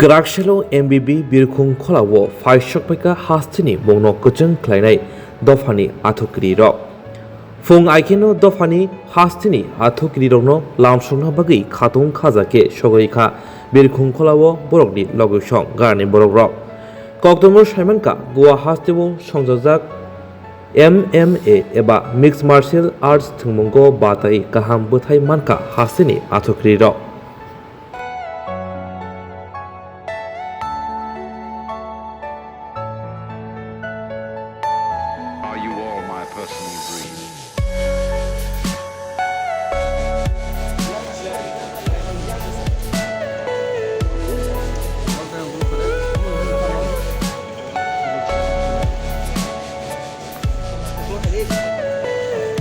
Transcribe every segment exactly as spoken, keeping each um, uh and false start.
Kwraksalo M B B Birkhung Kholao phaisokphaikha hasteni mungno kwchwng khlainai dophani athukirirok. Phung aikheno dophani hasteni athukirirokno lamsokna bagwi khatung khaja khe sogwi kha Birkhung Kholao borokni logisong garni borokrok. Koktomo saimankha Goa hasteo songjajak M M A eba Mixed Martial Arts thwngmungo batai kaham bwthai mankha hasteni athukirirok. Are you all my personal dreams?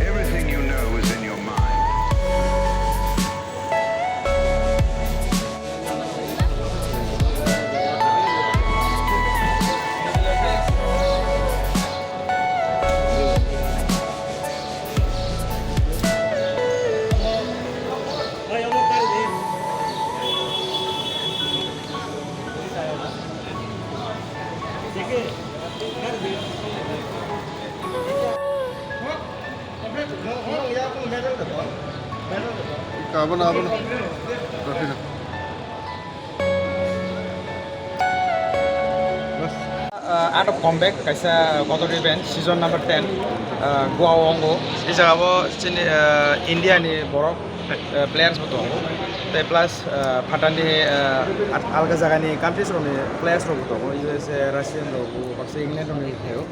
Everything you know is in your mind. Abono, abono. Uh, Art of Combat kaisa kotor event, season number ten, uh, Goa o wngo. I jaga o chini, uh, India ni borok, uh, players bo tongo. Tei plus, uh, phatani, uh, at-, alga jaga ni countries rok ni players rok bo tongo. U S A, Russian rok bo, baksa England rok ni phaio.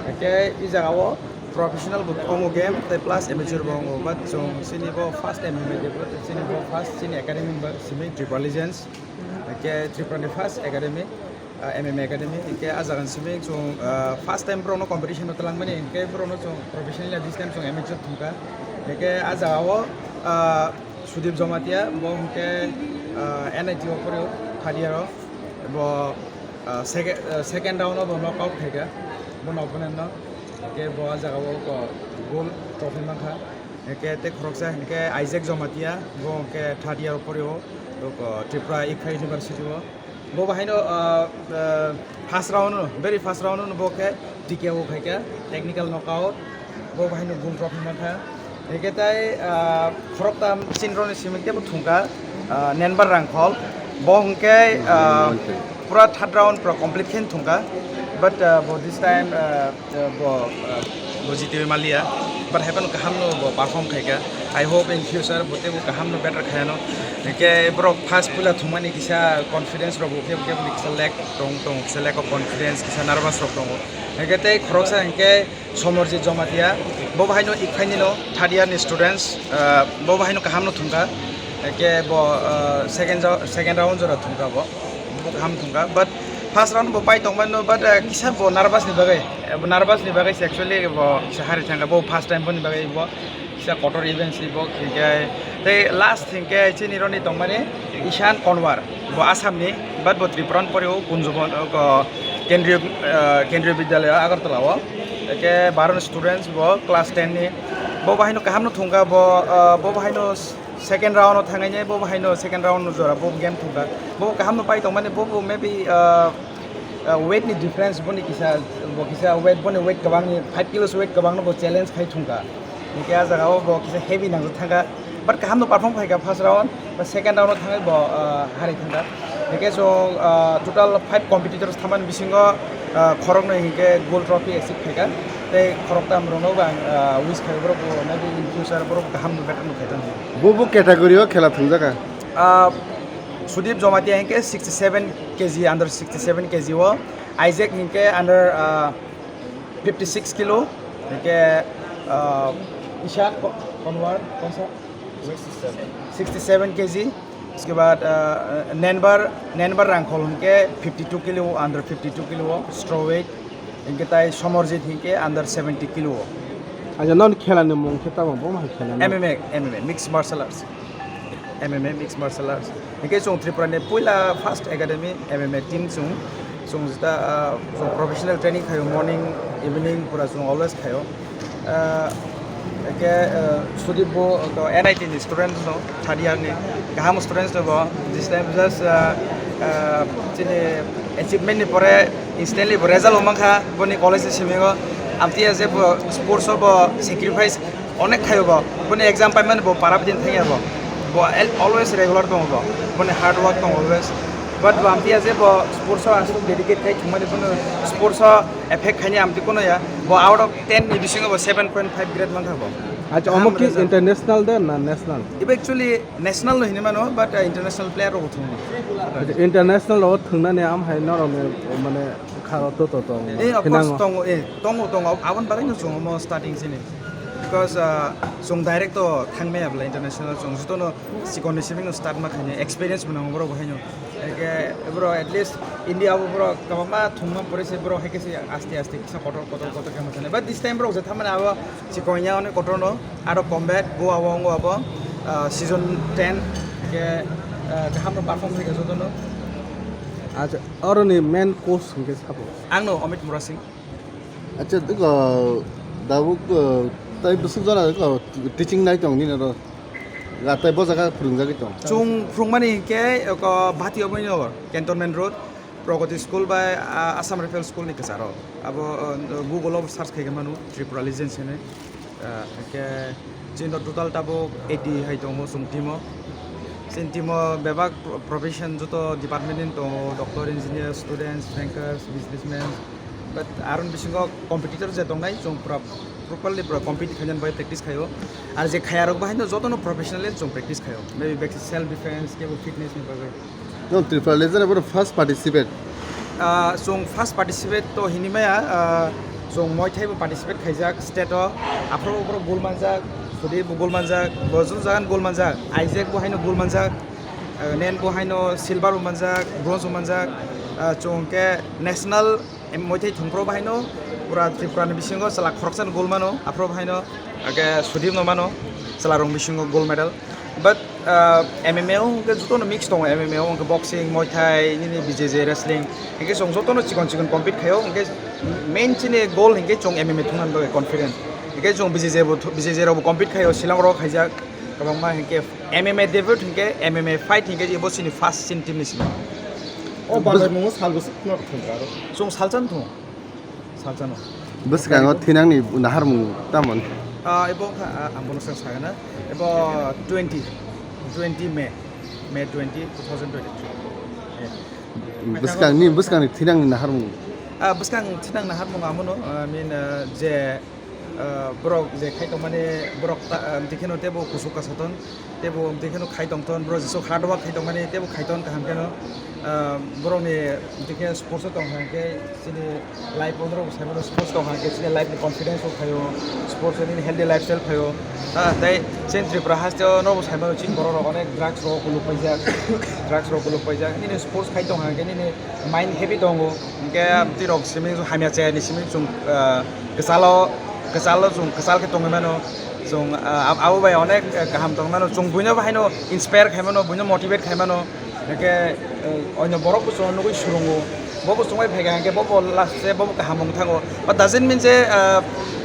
Hake i jaga o professional bo tongo game, tei plus amateur bo wngo. But chwng chini bo first M M A develop, chini bo first chini academy ba simi Triple Legends. Hake Tripura ni first academy, uh, M M A academy. Hake a jaga ni simi chwng, uh, first time borok no competition o twlang mani, hake borok no chwng professional ya this time chwng amateur thwngkha. Hake a jaga o, uh, Sudip Jamatia, bo hwnkhe, ah, N I T o phorwi third year o. Bo, ah, second, ah, second round o bo knock out khaikha, bo opponent no. Hwnkhe bo ah jaga o, o gold trophy mankha. Hwnkhe tei khoroksa hwnkhe Isaac Jamatia, bo hwnkhe third year o phorwi o, o Tripura Ikha University o. Bo bahaino, ah, ah, first round no, very first round no bo khe T K O khaikha, technical knockout. Bo bahaino gold trophy mankha. Hwnkhe tai, ah, khoroktham chini rokni simi khe bo thwngkha, ah, Nenbar Rangkhol. Bo hwnkhe, ah, pura third round pura complete khe thwngkha. But, ah, bo this time, ah, bo, ah, bo jitiwi maliya, but haiphano kaham no bo perform khaikha. I hope in future bo teibo kaham no better khayano. Hwnkhe borok first puila thwngmani kisa confidence rok bo khe, khe kisa lack tong, tong, kisa lack of confidence, kisa nervous rok tongo. Hwnkhe tei khoroksa hwnkhe Somorjit Jamatia, bo bahaino Ikhaini no third year ni students, ah, bo bahaino kaham no thwngkha. Hwnkhe bo, ah, second jo-, second round jora thwngkha bo. Bo kaham thwngkha, but first round bo pai tongmano, but, eh, kisa bo nervous ni bagwi, eh, bo nervous ni bagwi se actually bo kisa hari thangkha, bo first time boni bagwi bo kisa kotor event si bo, hwnkhe tei last hwnkhe chini roni tongmani Ishan Konwar, bo Assam ni, but bo Tripura ni pore o Kunjubon, o ko Kendriya, eh, Kendriya Vidyalaya Agartala o, hwnkhe baron students bo class ten ni, bo bahaino kaham no thwngkha bo, eh, bo bahaino Second round o thangainai bo haino second round o jora bo game thungkha. Bo kaham no pai tongmani bo, bo maybe, uh, uh, weight ni difference boni kisa, bo kisa weight, boni weight kwbang ni five kilos weight kwbang no bo challenge khai thungkha. Hingke ah jaga o bo kisa heavy nang thangkha. But kaham no perform khaikha first round, but second round o thangwi bo, uh, hari thangkha. Hingke so, uh, total five competitors thamani bisingo, uh, khoroknwi hingke gold trophy achieve khaikha. Tei khoroktam rokno bo ang, ah, wish khai, borok bo maybe in future borok kaham no better no khai thang. Bo bo category o khela thungjaka? Ah, Sudip Jamatia hingke sixty seven K G, under sixty seven K G o, Isaac hingke under, ah, fifty six kilo, hingke, ah, Isha Ko-, Konwar, konsa? Sixty seven. Sixty seven K G. Uske baad, ah, Nenbar, Nenbar Rangkhol hingke fifty two kilo, under fifty two kilo o, strawweight. Hingke tai Somorjit hingke under seventy kilo o. Aja, non khela ni mung khe tamo, bo ma khela ni? M M A, M M A, mixed martial arts. M M A, mixed martial arts. Hingke chwng Tripura ni puila first academy M M A team chwng. Chwng jeta, ah, chwng professional training khaio, morning, evening pura chwng always khaio. Ah, hingke, ah, Sudip bo to N I T ni student no, third year ni. Kaham students no bo, this time just, ah, Ah, chini achievement ni pore instantly bo result bo mankha, boni college ni simi o. Amtwi ya je bo sports o bo sacrifice onek khaio bo. Boni exam paimani bo para bidin thangya bo. Bo al-, always regular tongo bo. Boni hard work tongo always. But bo amtwi ya je bo sports o aswk dedicate khai thwngmani bono sports o effect khaini amtwi kono ya. Bo out of ten ni bisingo bo seven point five grade mankha bo. Acha, omo ki international de na national? Ibe actually national no hinwi mano, but, uh, international player rok thwng. Acha, international rok thwngnani am hai norok ni mane kharo to to tong. Eh, of course, thinango. Tongo, eh, tongo, tongo. Abon bagwi no chwng omo starting sini. Because, uh, chwng direct to thangmaya bwla international chwng jotono sikon ni simi no start ma khainai, experience bo nango borok bo haino. Eke bro, at least India o bro kwbangma thwngma pore se bro hai khe se aste aste kisa kotor kotor kotor khe ma thangna. But this time bro je thamani abo sikon ya onek kotor no, aro combat bo abo ongo abo, ah, season ten ke, ah, kaham no perform khai khe jotono. Acha, oro ni main coach hwnkhe sabo? Ang no Amit Murasing. Acha, diko, dabuk, uh, tai bwswk jora diko teaching nai tong nini oro. Ga tai bo jaga phwrwngjagwi tong. Chwng phwrwngmani hinkhe oko Bhati Abhinaynagar, Cantonment Road, Pragati School bai, ah, Assam Rifle School ni kwcharo. Abo, uh, Google o search khai manu, Tripura Legends hinwi. Ah, hinkhe chini total tabuk eighty hai tongo chwng team o. Chini team o bebak pro-, profession joto department ni tongo, doctor, engineer, students, bankers, businessmen. But aroni bisingo competitor je tongnai, chwng pura properly pura compete khainani bai practice khaio. Ar je khayarok bo haino jotono professionally chwng practice khaio. Maybe back self defense, kebo fitness ni bagwi. Nong Tripura Legend abo first participate. Ah, chwng first participate to hinwi maya, ah, chwng Muay Thai bo participate khaijak state o. Aphuru bo gold manjak, Sudip bo gold manjak, bo joto jagan gold manjak, Isaac bo haino gold manjak, ah, Nen bo haino silver bo manjak, bronze bo manjak. Ah, chwng ke national Em, Muay Thai thwngphuru bahaino pura Tripura ni bisingo chwla khoroksano gold mano, aphuru bahaino age Sudip no mano, chwla rong bisingo gold medal. But, ah, M M A o hwnkhe jotono mix tongo, M M A o hwnkhe boxing, Muay Thai, nini B J J wrestling, hwnkhe chwng jotono chikon chikon compete khaio, hwnkhe main chini goal hwnkhe chwng M M A thwngna bagwi confident. Hwnkhe chwng B J J bo, B J J rok bo compete khaio, Shillong rok khaijak, kwbangma hwnkhe M M A debut hwnkhe, M M A fight hwnkhe ebo chini first chini team ni simi. O bazar mung sal bwswk no thwngkha aro. Chwng salchan thung. Salchan no. Bwskango thinangni naharmung tamon. Ah, ebo wngkha, ah, ang bono swng sagana. Ebo twenty, twenty May, May twenty, two thousand twenty-three. Eh. Bwskangni, bwskangni thinangni naharmung. Ah, bwskang thinang naharmung amono, I mean, ah, je Ah, borok je khai tongmani borok ta, ah, amtwi kheno teibo kuchuk kasaton, teibo amtwi kheno khai tongton, borok jesuk hard work khai tongmani teibo khaiton kaham kheno. Ah, borokni amtwi khe sports o tong hwnkhe chini life o norok sai mano, sports tong hwnkhe chini life ni confidence o phaio, sports o nini healthy lifestyle phaio. Ah, tei chini Tripura haste o norok sai mano chini borok rok onek drugs rok kuluk paijak, drugs rok kuluk paijak, nini sports khai tong hwnkhe nini mind happy tongo, hwnkhe amtwi rok simi hamya chaya ni simi chwng, ah, kwchalo, kwchalo chwng kwchal khe tongwi mano. Chwng, ah, ab-, abo bai onek, eh, kaham tongwi mano. Chwng buino bo haino inspire khai mano, buino motivate khai mano. Hwnkhe, eh, oino borok bo chwngno nugwi swrwngo. Bo bo chwngbai phaikha hwnkhe bo bo last se bo bo kaham wng thango. But doesn't mean je, ah,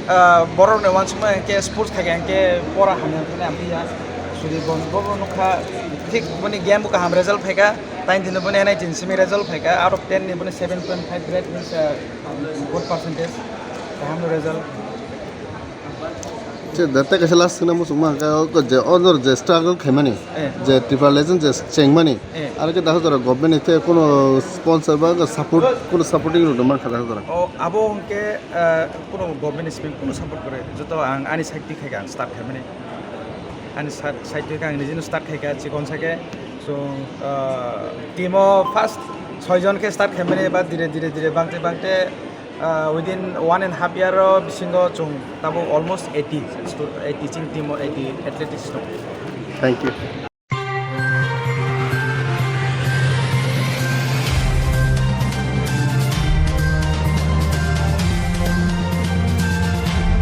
ah, borok ni uansukma hwnkhe sports khaikha hwnkhe pora hamya wngthani amtwi ya. Sudi bo bo bo nukha thik boni game bo kaham result phaikha. Tain dino boni N I T ni simi result phaikha. Out of ten ni boni seven point five grade means, ah, good percentage. Kaham result. Che, da tei kaisa last swngna muchungma hwnkhe, o je honor je struggle khaimani, eh, je Tripura Legend je chengmani, eh, aro khe dakha jora government ni tei kuno sponsor ba support, kuno supporting rwna mankha dakha jora. O, abo hwnkhe, ah, kuno government ni simi kuno support kwrwi. Joto ang ani side twi khaikha, ang start khaimani. Ani side, side twi khe ang nijino start khaikha, chikon sa khe. So, ah, team o first soi jon khe start khaimani, ba dire, dire, dire, bangte, bangte, Ah, within one and half year o bisingo chwng tabuk almost eighty stu-, eighty chini team o eighty athletics dong. Thank you.